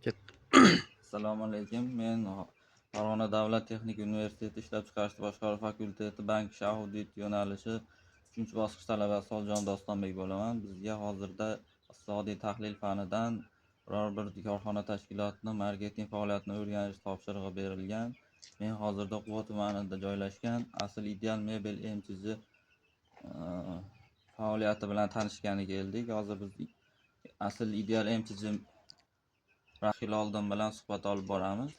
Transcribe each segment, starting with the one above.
Ketdi. Assalomu alaykum. Men Farg'ona davlat texnika universiteti ishlab chiqarishni boshqaruv fakulteti bank ishi audit yo'nalishi 3-bosqich talabasi Soljon Dostonbek bo'laman. Bizga hozirda iqtisodiy tahlil fanidan biror bir korxona tashkilotini marketing faoliyatini o'rganish topshirig'i berilgan. Men hozirda Quva tumanida joylashgan Asl Ideal Mebel MCJ faoliyati bilan tanishgani keldik. Hozir biz Asl Ideal MCJ Hiloliddin bilan suhbat olib boramiz.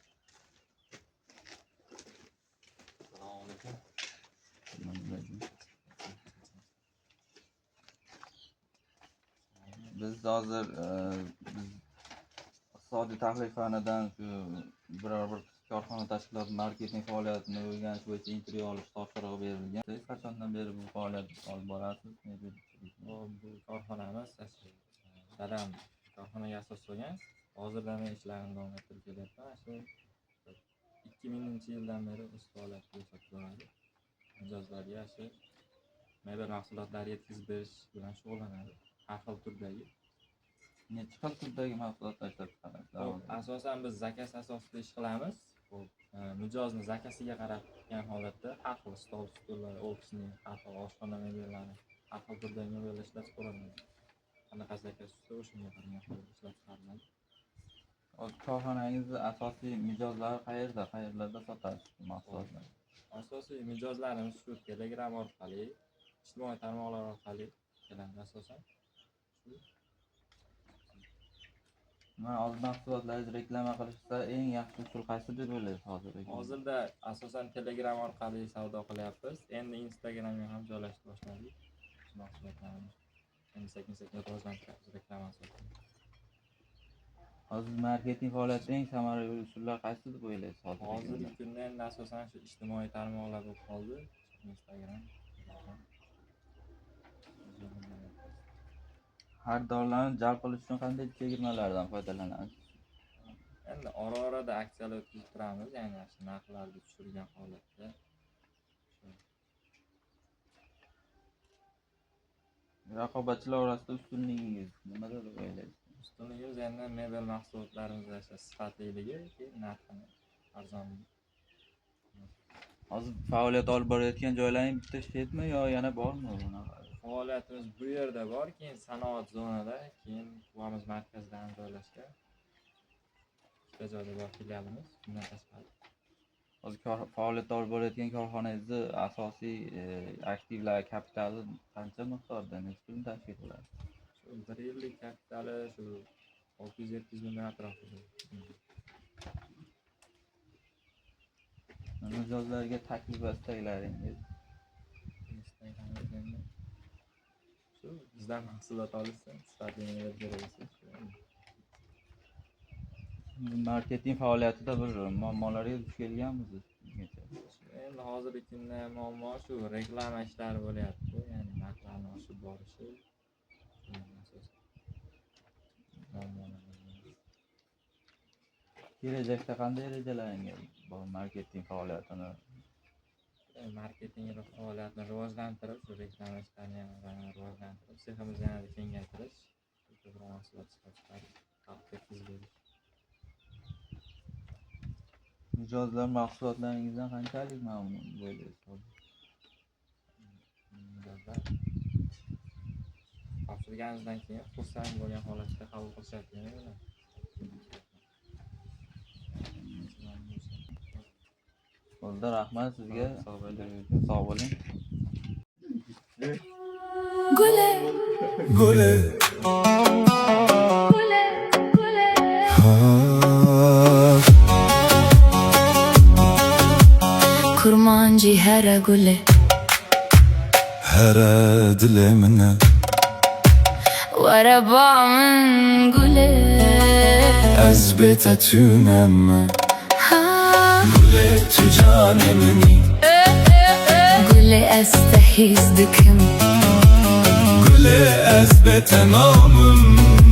Assalomu alaykum. Biz hozir biz iqtisodiy tahlil fanidan shu biror bir korxona tashkiloti marketing faoliyatini o'rganish bo'yicha intervyu olish topshirig'i berilgan. Siz qachondan beri bu faoliyatni olib borasiz? Mebelchilikni? Bu korxonamiz shu dadam korxonaga asos solgan. Hozirda men ishlarimni davom ettirib kelyapman. Shu 2000-yildan beri o'z faoliyatini ko'rsatib boradi. Mijozlarga shu mebel mahsulotlari yetkazib berish bilan shug'ullanadi. Har xil turdagi. Necha xil turdagi mahsulotlar ishlab chiqarasiz? Xo'p, asosan biz заказ asosida ish qilamiz. Xo'p, mijozni zakaziga qarab tutgan holatda har xil stol, stullar, ofisni, har xil oshxona mebellari, har xil turdagi mebellar ishlab chiqariladi. Qanaqa zakaz tushsa, o'shanga qaragan holda ishlab chiqariladi. Hozir korxonangizni asosiy mijozlari qayerda, qayerlarda sotasiz bu mahsulotlarni? Asosiy mijozlarimiz shu Telegram orqali, ijtimoiy tarmoqlar orqali keladi asosan. Shu. Mana hozir mahsulotlaringizni reklama qilishda eng yaxshi usul qaysi deb o'ylaysiz hozirgi kunda? Hozirda asosan Telegram orqali savdo qilyapmiz. Endi Instagramga ham joylashib boshladik. Shu mahsulotlarimizni. Endi sekin-sekin rivojlantiryapmiz reklama asosida. Hozir marketing faoliyatida eng samarali usullar qaysi deb o'ylaysiz hozirgi Hozirgi kunda? kunda endi asosan shu ijtimoiy tarmoqlar bo'lib qoldi. Instagram, Telegram. Xaridorlarni jalb qilish uchun qanday chegirmalardan foydalanasiz? Endi ora-orada aksiyalar o'tkazib turamiz, ya'ni shu narxlarni tushirgan holatda. Shu. Raqobatchilar orasida ustunligingiz nimada deb o'ylaysiz? Ustunligimiz endi mebel mahsulotlarimizda shu sifatliligi, keyin narxini arzonligi. Hozir faoliyat olib borayotgan joylaring bitta shetmi yo yana bormi bunaqa? Faoliyatimiz bu yerda bor, keyin sanoat zonada, keyin Quvamiz markazida ham joylashgan. Ikkita joyda bor filialimiz, bundan tashqari. Hozir faoliyat olib borayotgan korxonangizni asosiy aktivlar kapitali qancha miqdorda, necha pulni tashkil qiladi? Shu bir yillik kapitali shu 600-700 mingdan atrofida. Mijozlarga taklif va istaklaringiz? Instagramda endi shu bizdan mahsulot olishsin, sifatli mebel kerak bo'lsa, shu endi. Marketing faoliyatida bir muammolarga duch kelganmisiz bungacha? Shu endi hozirgi kunda muammo shu reklama ishlari bo'lyapti, ya'ni narxlarni oshib borishi. Shu endi asosan muammolar. Kelajakda qanday rejalaringiz bor marketing faoliyatini? Marketing faoliyatini rivojlantirib, shu reklama ishlarini yana rivojlantirib, seximizni yanada kengaytirish, ko'proq mahsulot ishlab chiqarib, xalqqa yetkazib berish. Mijozlar mahsulotlaringizdan qanchalik mamnun bo'lasiz hozir? Mijozlar topshirganimizdan keyin xursand bo'lgan holatda qabul qilishyapti. Bo'ldi, rahmat sizga. Sog' bo'ling. Sog' bo'ling. Gule, Gule gule, gule. Ha. Kurmancı hera gule, Here dilemine وربع من gule. Ez bete tümem Ha, Gule tücanemini gule estehiz dikim. Gule ez bete namım.